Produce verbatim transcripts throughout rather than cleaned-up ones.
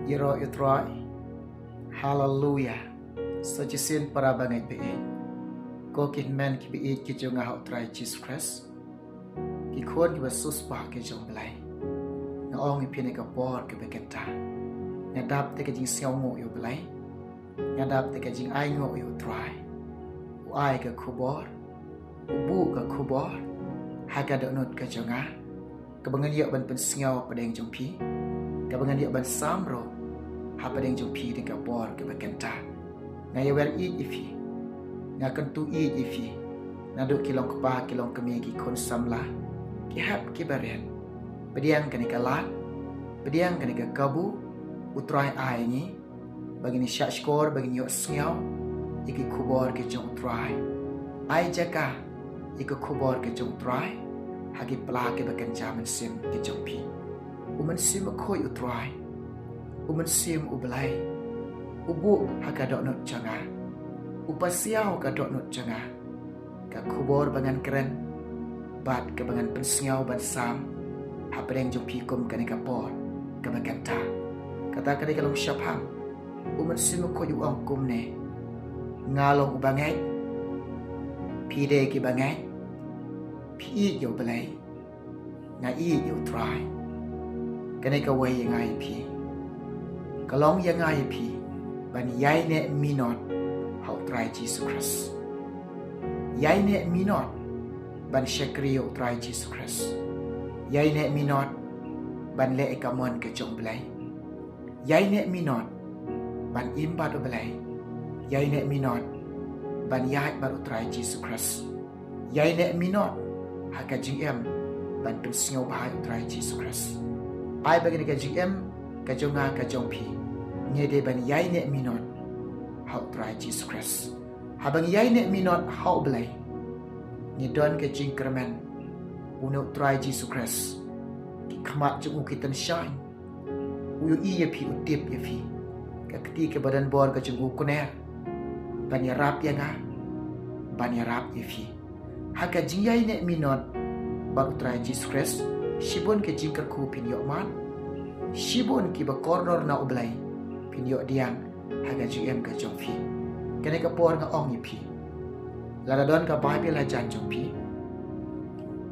Ïaroh ïa u Trai. Haleluya. Sa shisien para bangeit baieit, ko ki hynmen ki baieit ki jong nga ha u Trai Jisu Khrist, ki khun kiba siewspah ki jong u Blei. Nga ong ïa phi ha kane ka por kaba kynta, nga dap da ka jingsngewnguh ïa u Blei. Nga dap da ka jingainguh ïa u Trai. U ai ka khubor, u buh ka khubor ha ka dohnud ka jong nga, kaba ngan ïoh ban pynsngew hapdeng jong phi, kaba ngan ïoh ban sam ruh hapdeng jong phi ha kane ka por kaba kynta. Nga ïawer ïeit ïa phi, nga kyntu ïeit ïa phi, naduh ki long kpa, ki long kmie, ki khun samla, ki hep, ki barit. Pdiang kane ka lad, pdiang kane ka kabu u Trai ai ïa ngi, ba ngin ïa shahshkor, ba ngin ïohsngew ïa ki khubor ki jong u Trai. Ai jaka ïa ki khubor ki jong u Trai ha ki pla kiba kynja mynsiem ki jong phi. U Mynsiem Bakhuid u Trai, u Mynsiem u Blei, u buh ha ka dohnud jong nga, u pasiaw ha ka dohnud jong nga ka khubor ba ngan kren bad kaba ngan pynsngew ban sam hapdeng jong phi kum ha kane ka por kaba kynta. Kata ka dei ka long shaphang u Mynsiem Bakhuid u ong kumne: Nga long u bangeit, phi dei ki bangeit, phi ïeit ïa u Blei, nga ïeit ïa u Trai. Kane kawei ïa nga ïa phi, ka long ïa nga ïa phi ban ïaineh minot ha u Trai Jisu Khrist. Ïaineh minot ban shakri ïa u Trai Jisu Khrist. Ïaineh minot ban leh ïa ka mon ka jong u Blei. Ïaineh minot ban im bad u Blei. Ïaineh minot ban ïaid bad u Trai Jisu Khrist. Ïaineh minot ha ka jingim ban pynsngewbha ïa u Trai Jisu Khrist. Ai ba kane ka jingim ka jong nga ka jong phi, ngi dei ban ïaineh minot ha u Trai Jisu Khrist. Haba ngi ïaineh minot ha u Blei, ngi don ka jingkyrmen. Une u Trai Jisu Khrist, ki khmat jong u ki tynshaiñ. U ïohi ïa phi, u tip ïa phi. Ka kti kaba don bor ka jong u u kner ban ïarap ïa nga, ban ïarap ïa phi. Ha ka jingïaineh minot bad u Trai Jisu Khrist, shibun ka jingkyrkhu phin ïoh mad. Shibun kiba kordor na u Blei phin ïoh pdiang ha ka jingim ka jong phi. Kane ka por nga ong ïa phi, lada don ka Baibl hajan jong phi,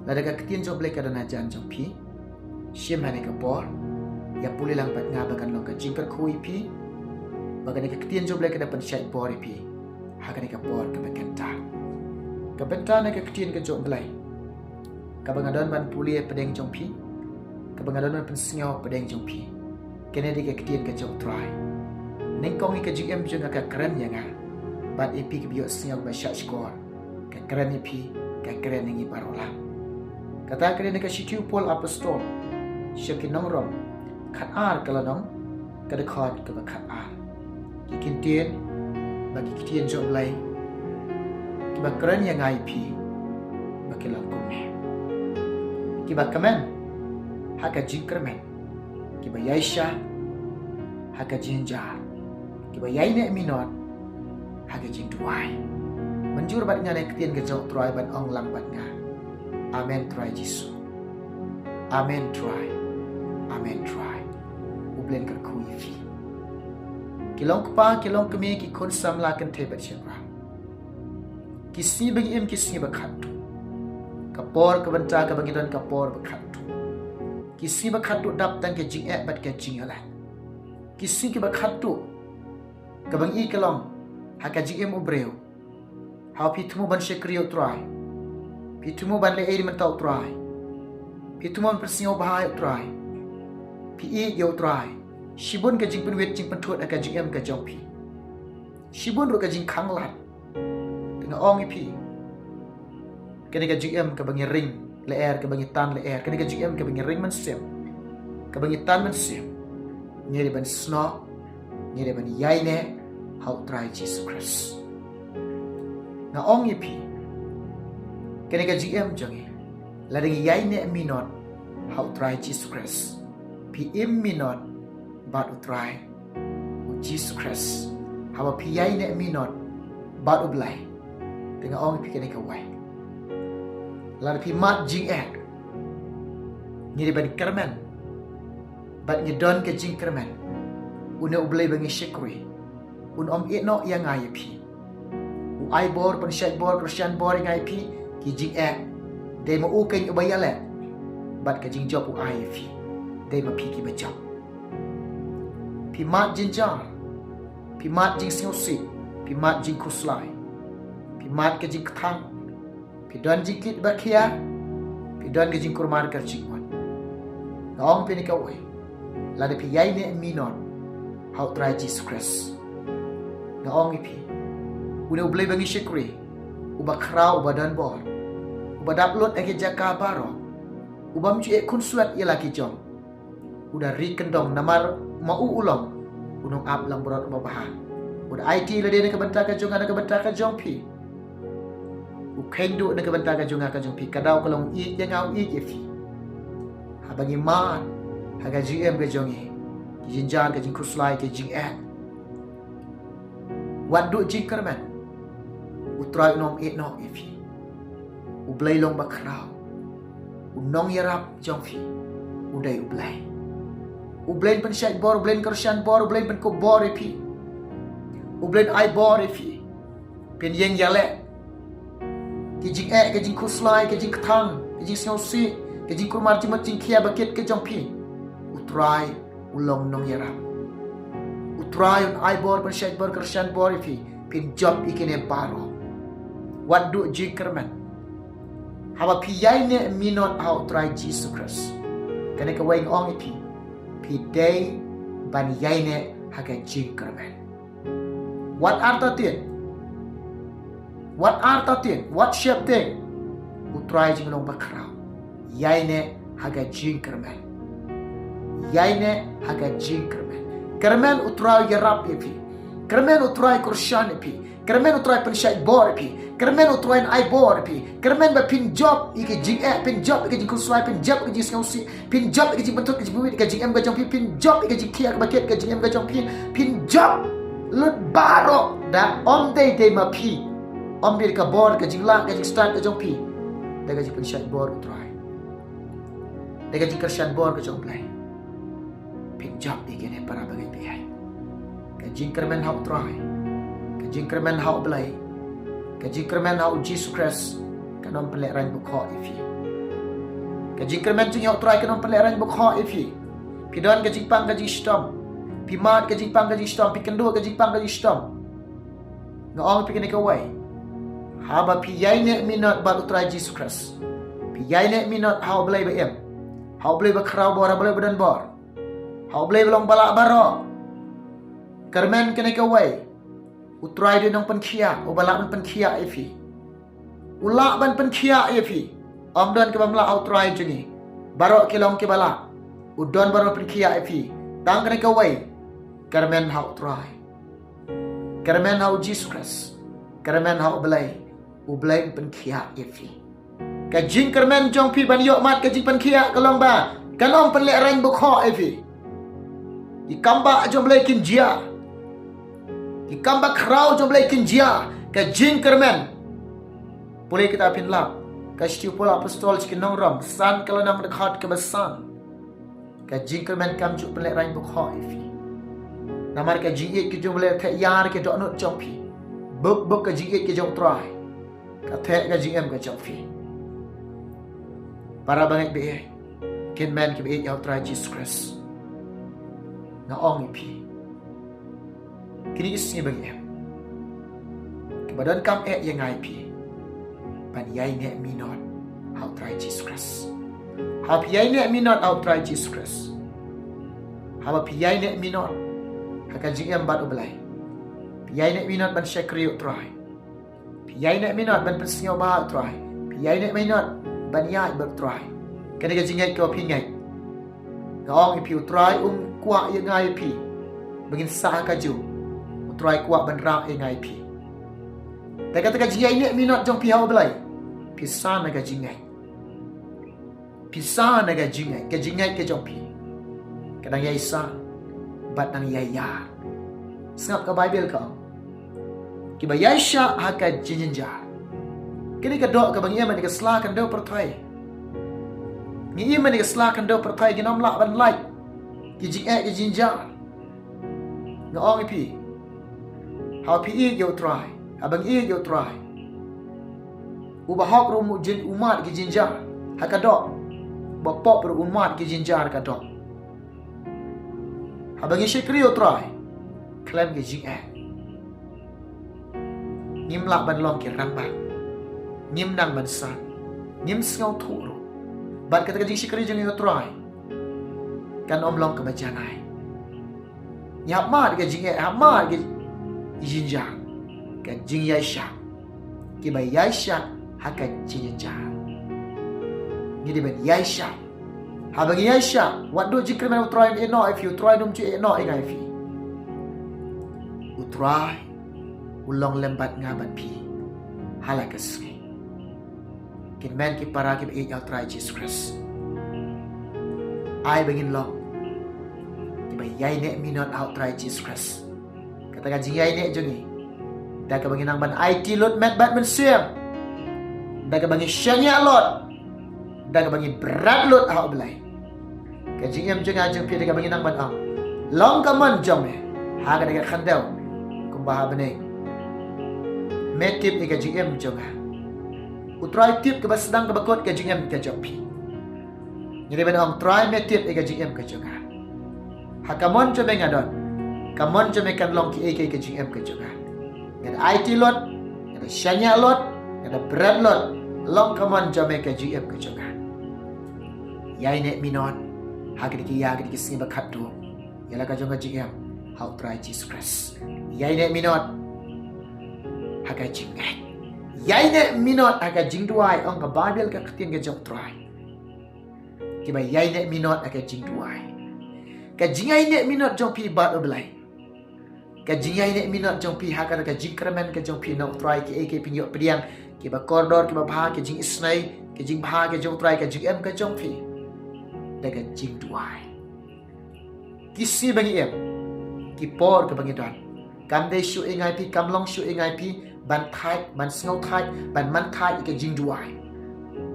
lada ka Ktien jong u Blei ka don hajan jong phi, shim ha kane ka por, ïa pule lang bad nga ba kan long ka jingkyrkhu ïa phi, ba kane ka Ktien jong u Blei ka da pynshait bor ïa phi ha kane ka por kaba kynta. Ka bynta na ka Ktien ka jong u Blei kaba nga don ban pule hapdeng jong phi, kaba nga don ban pynsngew hapdeng jong phi, kane dei ka Ktien ka jong u Trai. Nyngkong ïa ka jingim jong nga ka kren ïa nga, bad ïa phi kiba ïohsngew ba shahshkor, ka kren ïa phi, ka kren ïa ngi baroh lang. Kata ka dei na ka shithi u Paul Apostol sha ki nong Rom, khatar ka lynnong, ka dkhot kaba khatar. Ki kyntien bad ki ktien jong u Blei kiba kren ïa nga ïa phi, ba ki long kumne: Kiba kmen ha ka jingkyrmen, kiba ïaishah ha ka jingjynjar, kiba ïaineh minot ha ka jingduwai. Mynjur bad nga na ka Ktien ka jong u Trai ban ong lang bad nga: Amen Trai Jisu. Amen Trai. Amen Trai. U Blei un kyrkhu ïa phi. Ki long kpa, ki long kmie, ki khun samla kynthei bad shynrang, ki sngi ba ngi im ki sngi ba khatduh. Ka por ka bynta kaba ngi don ka por ba khatduh. Ki sngi ba khatduh dap tang ka jingeh bad ka jingïaleh. Ki sngi kiba khatduh kaba ngi i ka long ha ka jingim u briew, haba phi thmu ban shakri ïa u Trai, phi thmu ban leh ei ei na bynta u Trai, phi thmu ban pynsngewbha ïa u Trai, phi ïeit ïa u Trai, shibun ka jingpynwit jingpynthut ha ka jingim ka jong phi, shibun ruh ka jingkhanglad. Te nga ong ïa phi, kane ka jingim kaba ngi ring lyer, kaba ngi tan lyer, kane ka jingim kaba ngi ring mynsiem, kaba ngi tan mynsiem, ngi dei ban snoh, ngi dei ban ïaineh ha u Trai Jisu Khrist. Nga ong ïa phi, kane ka jingim jong ngi, lada ngi ïaineh minot ha u Trai Jisu Khrist, phi im minot bad u Trai u Jisu Khrist, haba phi ïaineh minot bad u Blei, te nga ong ïa phi kane kawei: Lada phi mad jingeh, ngi dei ban kyrmen, bad ngi don ka jingkyrmen. Une U Blei ba ngi shakri un ym ïehnoh ïa nga ïa phi. U ai bor, pynshait bor, kyrshan bor ïa nga ïa phi, ki jingeh. Dei ma u keiñ uba ïaleh bad ka jingjop u ai ïa phi. Dei ma phi kiba jop. Phi mad jynjar, phi mad jingsngewsih, phi mad jingkhuslai, phi mad ka jingkthang, phi don jingkit ba khia, phi don ka jingkulmar ka jingwan. Nga ong phi ne kawei, lada phi ïaineh minot ha U Trai Jisu Khrist, nga ong ïa phi, une U Blei ba ngi shakri, uba khraw, uba don bor, uba dap lut ha ki jaka baroh, u bym ju ïeh khunswet ïa la ki jong, u da ri kyndong namar ma u u long u nongap langbrot uba bha. U da aiti lade na ka bynta ka jong nga, na ka bynta ka jong phi. U kheiñ duh na ka bynta ka jong nga, ka jong phi. Ka daw ka long u ïeit ïa nga, u ïeit ïa phi. Haba ngi mad ha ka jingim ka jong ngi, ki jynjar, ka jingkhuslai, ka jingeh, wat duh jingkyrmen. U Trai un ym ïehnoh ïa phi. U Blei long ba khraw. U nongïarap jong phi u dei U Blei. U Blei un pynshait bor, U Blei un kyrshan bor, U Blei un pynkup bor ïa phi. U Blei un ai bor ïa phi. Phin ïeng ïaleh. Ki jingeh, ki jingkhuslai, ki jingkthang, ki jingsngewsih, ki jingkulmar jingmut jingkhia ba kit ka jong phi, U Trai u long nongïarap. U Trai un ai bor, pynshait bor, kyrshan bor ïa phi. Phin jop ïa kine baroh. Wat duh jingkyrmen. Haba phi ïaineh minot ha U Trai Jisu Khrist, kane kawei nga ong ïa phi, phi dei ban ïaineh ha ka jingkyrmen. Wat artatien, wat artatien, wat sheptieng, U Trai jinglong ba khraw. Ïaineh ha ka jingkyrmen. Ïaineh ha ka jingkyrmen. Kyrmen U Trai ïarap ïa phi. Kyrmen U Trai kyrshan ïa phi. Kyrmen U Trai pynshait bor ïa phi. Kyrmen U Trai un ai bor ïa phi. Kyrmen ba phin jop ïa ka jingeh, phin jop ïa ka jingkhuslai, phin jop ïa ka jingsngewsih, phin jop ïa ka jingpynthut, ka jingpynwit, ka jingim ka jong phi, phin jop ïa ka jingkhia kaba kit, ka jingim ka jong phi, phin jop lut baroh. Da ym dei dei ma phi, ym dei ka bor, ka jinglah, ka jingstad ka jong phi. Da ka jingpynshait bor U Trai, da ka jingkyrshan bor ka jong U Blei, phin jop ïa kine, para bangeit ba ïeit. Ka jingkyrmen ha U Trai, ka jingkyrmen ha U Blei, ka jingkyrmen ha U Jisu Khrist kan ym pynlehraiñ bukhoh ïa phi. Ka jingkyrmen jong ngi ha U Trai kan ym pynlehraiñ bukhoh ïa phi. Phi don ka jingpang ka jingshitom, phi mad ka jingpang ka jingshitom, phi kynduh ka jingpang ka jingshitom. Nga ong ïa phi kane kawei, haba phi ïaineh minot bad U Trai Jisu Khrist, phi ïaineh minot ha U Blei ba im, ha U Blei ba khraw bor, ha U Blei ba don bor, ha U Blei ba long ba lah baroh. Kyrmen kane kawei, U Trai u dei u nongpynkhiah, uba lah ban pynkhiah ïa phi. U lah ban pynkhiah ïa phi. Ym don kaba ym lah ha U Trai jong ngi. Baroh ki long kiba lah. U don baroh ban pynkhiah ïa phi. Tang kane kawei, kyrmen ha U Trai, kyrmen ha U Jisu Khrist, kyrmen ha U Blei. U Blei un pynkhiah ïa phi. Ka jingkyrmen jong phi ban ïoh mad ka jingpynkhiah ka long ba kan ym pynlehraiñ bukhoh ïa phi. Ki kam bah jong U Blei kin jia, ki kam ba khraw jong U Blei kin jia. Ka jingkyrmen. Pule kita, phin lap ka shithi u Paul Apostol sha ki nong Rom, san ka lynnong, dkhot kaba san. Ka jingkyrmen kam ju pynlehraiñ bukhoh ïa phi. Namar ka jingïeit ka jong U Blei ka ïar ha ki dohnud jong phi. Buk buk ka jingïeit ka jong U Trai ka theh ka jingim ka jong phi. Para bangeit ba ïeit, kynmen kiba ïeit ïa U Trai Jisu Khrist, nga ong ïa phi, kine ki sngi ba ngi im, kiba donkam eh ïa nga ïa phi ban ïaineh minot ha U Trai Jisu Khrist. Haba phi ïaineh minot ha U Trai Jisu Khrist, haba phi ïaineh minot ha ka jingim bad U Blei, phi ïaineh minot ban shakri U Trai, phi ïaineh minot ban pynsngewbha U Trai, phi ïaineh minot ban ïaid bad U Trai, kane ka jingngeit kaba phi ngeit, nga ong ïa phi, U Trai um kwah ïa nga ïa phi ba ngin sah ha kajuh. U Trai kwah ban rah ïa nga ïa phi. Te kata ka jingïaineh minot jong phi ha U Blei, phi san ha ka jingngeit. Phi san ha ka jingngeit, ka jingngeit ka jong phi ka dang ïai san bad dang ïai ïar. Sngap, ka Baibl ka ong, kiba ïaishah ha ka jingjynjar. Kane ka doh kaba ngi im ha kane ka sla khyndew pyrthei. Ngi im ha kane ka sla khyndew pyrthei, ngin ym lah ban lait ki jingeh ki jingjynjar. Nga ong ïa phi, haba phi ïeit ïa U Trai, haba ngi ïeit ïa U Trai, uba hok ruh u mad ïa ki jynjar ha ka doh, uba pop ruh u mad ïa ki jynjar ha ka doh. Haba ngi shakri ïa U Trai khlem ka jingeh, ngim lah ban long ki rangbah, ngim nang ban san, ngim sngewthuh ruh. Bad kata ka jingshakri jong ngi ïa U Trai kan ym long kaba janai. Ngi hap mad ïa ka jingeh, hap mad ïa ka jynjar, ka jingïaishah, kiba ïaishah ha ka jingjynjar. Ngi dei ban ïaishah. Haba ngi ïaishah, wat duh jingkyrmen, U Trai un ïehnoh ïa phi, U Trai un ym ju ïehnoh ïa nga ïa phi. U Trai u long lem bad nga bad phi ha la ka sngi. Kynmaw ki para kiba ïeit ha U Trai Jisu Khrist, ai ba ngin long kiba ïaineh minot ha U Trai Jisu Khrist. Kata ka jingïaineh jong ngi, da kaba ngi nang ban aiti lut met bad mynsiem, da kaba ngi shaniah lut, da kaba ngi bret lut ha U Blei. Ka jingim jong nga jong phi da kaba ngi nang ban ong, long ka mon jong me ha kane ka khyndew kumba ha bneng. Me tip ïa ka jingim jong nga. U Trai tip kaba sdang kaba kut ka jingim ka jong phi. Ngi dei ban ong, Trai me tip ïa ka jingim ka jong nga. Ha ka mon jong me nga don, ka mon jong me kan long kiei kiei ka jingim ka jong nga. Nga da aiti lut, nga da shaniah lut, nga da bret lut. Long ka mon jong me ka jingim ka jong nga. Ïaineh minot ha kine ki, ïa kine ki sngi ba khatduh ïa la ka jong ka jingim ha U Trai Jisu Khrist. Ïaineh minot ha ka jingngeit. Ïaineh minot ha ka jingduwai, ong ka Baibl, ka ktien ka jong U Trai. Kiba ïaineh minot ha ka jingduwai. Ka jingïaineh minot jong phi bad U Blei, ka jingïaineh minot jong phi ha kata ka jingkyrmen ka jong phi na U Trai, kiei kiei phin ïoh pdiang, kiba kordor, kiba bha, ka jingisynei, ka jingbha ka jong U Trai, ka jingim ka jong phi, da ka jingduwai. Ki sngi ba ngi im, ki por kaba ngi don, kam dei shuh ïa nga ïa phi, kam long shuh ïa nga ïa phi ban thait, ban sngewthait, ban man thait ïa ka jingduwai.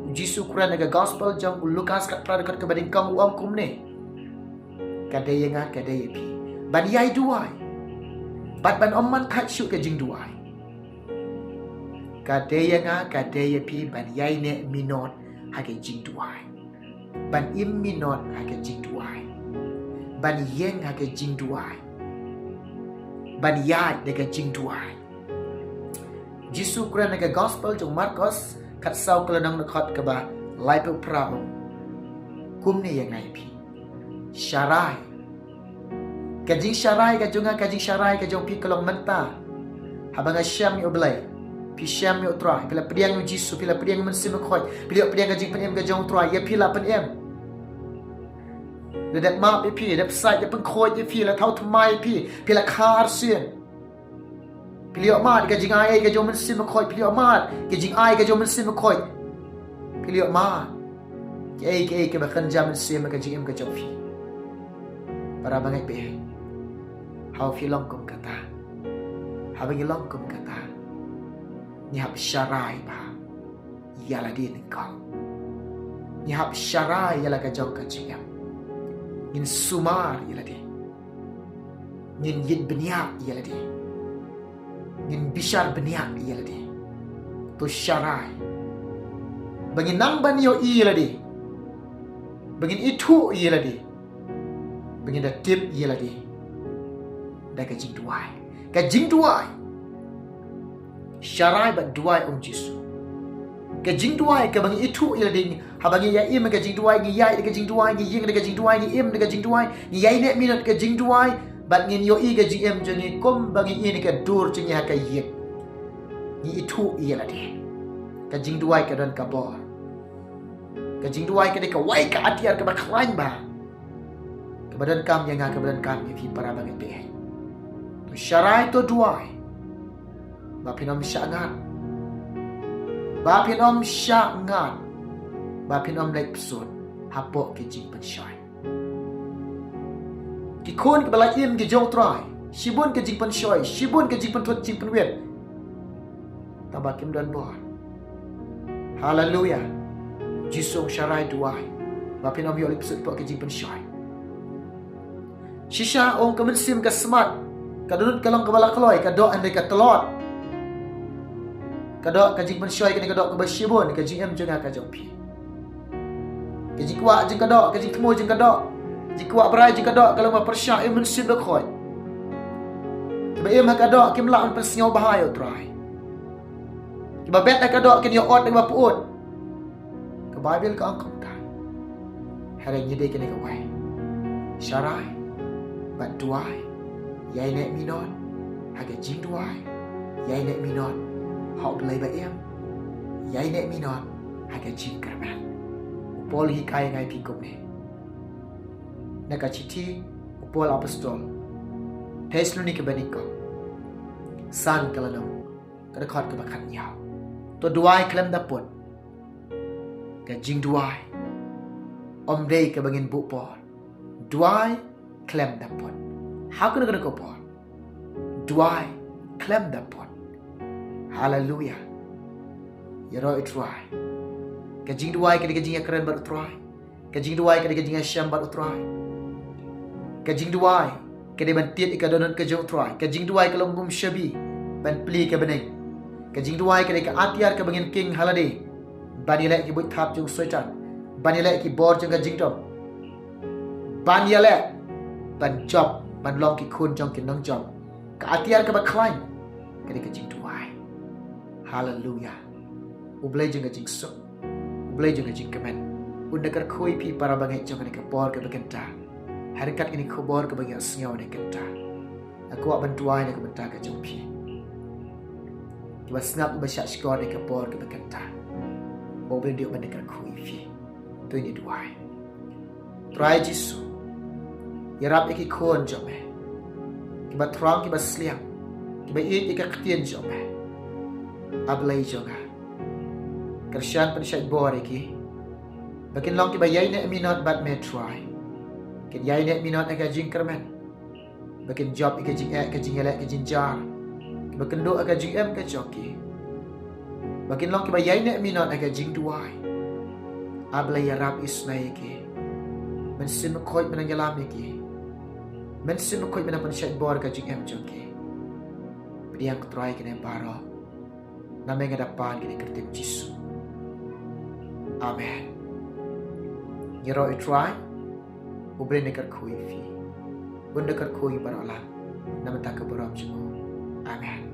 U Jisu u kren ha ka gospel jong u Lukas, ka khatphra dkhot kaba nyngkong, u ong kumne: Ka dei ïa nga, ka dei ïa phi ban ïai duwai bad ban ym man thait shuh ka jingduwai. Ka dei ïa nga, ka dei ïa phi ban ïaineh minot ha ka jingduwai, ban im minot ha ka jingduwai, ban ïeng ha ka jingduwai, ban ïaid da ka jingduwai. Jisu u kren ha ka gospel jong u Markos, khatsaw, ka lynnong dkhot kaba laiphew phra, kumne ïa nga ïa phi: Sharai. Ka jingsharai ka jong nga, ka jingsharai ka jong phi ka long mynta. Haba nga shem ïa U Blei, phi shem ïa U Trai, phi la pdiang ïa U Jisu, phi la pdiang ïa U Mynsiem Bakhuid, phi la pdiang ka jingpynim ka jong U Trai, ïa phi la pynim. La dep map ïa phi, la dep sait, la pynkhuid ïa phi, la thaw thymmai ïa phi, phi la kha arsien. Phi la ïoh mad ka jingai ka jong U Mynsiem Bakhuid, phi la ïoh mad ka jingai ka jong U Mynsiem Bakhuid. Phi la ïoh mad kiei kiei kiba kynja mynsiem ha ka jingim ka jong phi. Para bangeit, phi, haba phi long kum kata, haba ngi long kum kata, ngi hap sharai bha ïa lade nyngkong. Ngi hap sharai ïa la ka jong ka jingim. Ngin sumar ïa lade. Ngin ïit bniah ïa lade. Ngin bishar bniah ïa lade. To sharai ba ngin nang ban ïohi ïa lade, ba ngin ithuh ïa lade, ba ngin da tip ïa lade da ka jingduwai. Ka jingduwai, sharai bad duwai, ong Jisu. Ka jingduwai kaba ngi ithuh ïa lade, haba ngi ïa im ka jingduwai, ngi ïaid da ka jingduwai, ngi ïeng da ka jingduwai, ngi im da ka jingduwai, ngi ïaineh minot ka jingduwai, bad ngin ïohi ka jingim jong ngi kumba ngi ïeng ka dur jong ngi ha ka ïing. Ngi ithuh ïa lade. Ka jingduwai ka don ka bor. Ka jingduwai ka dei kawei ka atiar kaba khlaiñ bha, kaba donkam ïa nga, kaba donkam ïa phi, para bangeit, phi. To sharai, to duwai ba phin ym shah ngat, ba phin ym shah ngat, ba phin ym leit bsut hapoh ki jingpynshoi. Ki khun kiba la im ki jong U Trai, shibun ki jingpynshoi, shibun ki jingpynthut jingpynwit, tangba kim don bor. Haleluya. Jisu ong sharai, duwai ba phin ym ïoh leit bsut hapoh ki jingpynshoi. Shisha ong ka mynsiem ka smat, Ka dohnud ka long kaba la kloi, ka doh hynrei ka tlot. Ka doh ka jingpynshoi kane ka doh kaba shibun, ka jingim jong nga ka jong phi. Ka jingkwah jong ka doh, ka jingthmu jong ka doh, jingkwah brai jong ka doh ka long ba pyrshah ïa u Mynsiem Bakhuid. Kiba im ha ka doh kim lah ban pynsngew bha ïa u Trai. Kiba bet ha ka doh kin ïoh ot da kaba pyut. Ka Baibl ka ong kumta. Hynrei ngi dei kane kawei. Sharai bad duwai, ïaineh minot ha ka jingduwai, ïaineh minot ha U Blei ba im, ïaineh minot ha ka jingkyrmen. U Paul u hikai ïa nga ïa phi kumne na ka shithi u Paul apostol Thessalonika ba nyngkong, san ka lynnong, ka dkhot kaba khatnïaw. To duwai khlem da put. Ka jingduwai ym dei kaba ngin buh por. Duwai khlem da put. Ha kano kano ka por, duwai khlem da put. Haleluya. Ïaroh ïa u Trai. Ka jingduwai ka dei ka jingïakren bad u Trai. Ka jingduwai ka dei ka jingïashem bad u Trai. Ka jingduwai ka dei ban tied ïa ka dohnud ka jong u Trai. Ka jingduwai ka long kum shabi ban plie ka bneng. Ka jingduwai ka dei ka atiar kaba ngin king ha lade ban ïaleh ki buit thap jong u Soitan, ban ïaleh ki bor jong ka jingdom, ban ïaleh ban jop, ban long ki khun jong ki nongjop. Ka atiar kaba khlaiñ ka dei ka jingduwai. Haleluya. U Blei jong ka jingsuk, U Blei jong ka jingkmen, un da kyrkhu ïa phi para bangeit jong kane ka por kaba kynta. Ha ryngkat kane ka khubor kaba ngi ïohsngew kane kynta, nga kwah ban duwai na ka bynta ka jong phi kiba sngap, kiba shah shkor ha kane ka por kaba kynta. Ba U Blei un da kyrkhu ïa phi. To ngin duwai. Trai Jisu, ïarap ïa ki khun jong me kiba thrang, kiba sliang, kiba ïeit ïa ka ktien jong me. A Blei jong nga, kyrshan pynshait bor ïa ki ba kin long kiba ïaineh minot bad me Trai. Kin ïaineh minot ha ka jingkyrmen, ba kin jop ïa ka jingeh, ka jingïaleh, ka jingjia, ba kin duh ha ka jingim ka jong ki, ba kin long kiba ïaineh minot ha ka jingduwai. A Blei, ïarap isynei ïa ki. Mynsiem Bakhuid, men nang ïalam ïa ki. Mynsiem Bakhuid, men nang pynshait bor ha ka jingim jong ki. Pdiang, ko Trai, kine baroh. Namar nga da pan kine ha ka kyrteng Jisu. Amen. Ïaroh ïa u Trai. U Blei un da kyrkhu ïa phi. Un da kyrkhu ïa baroh lang na ka bynta ka burom jong u. Amen.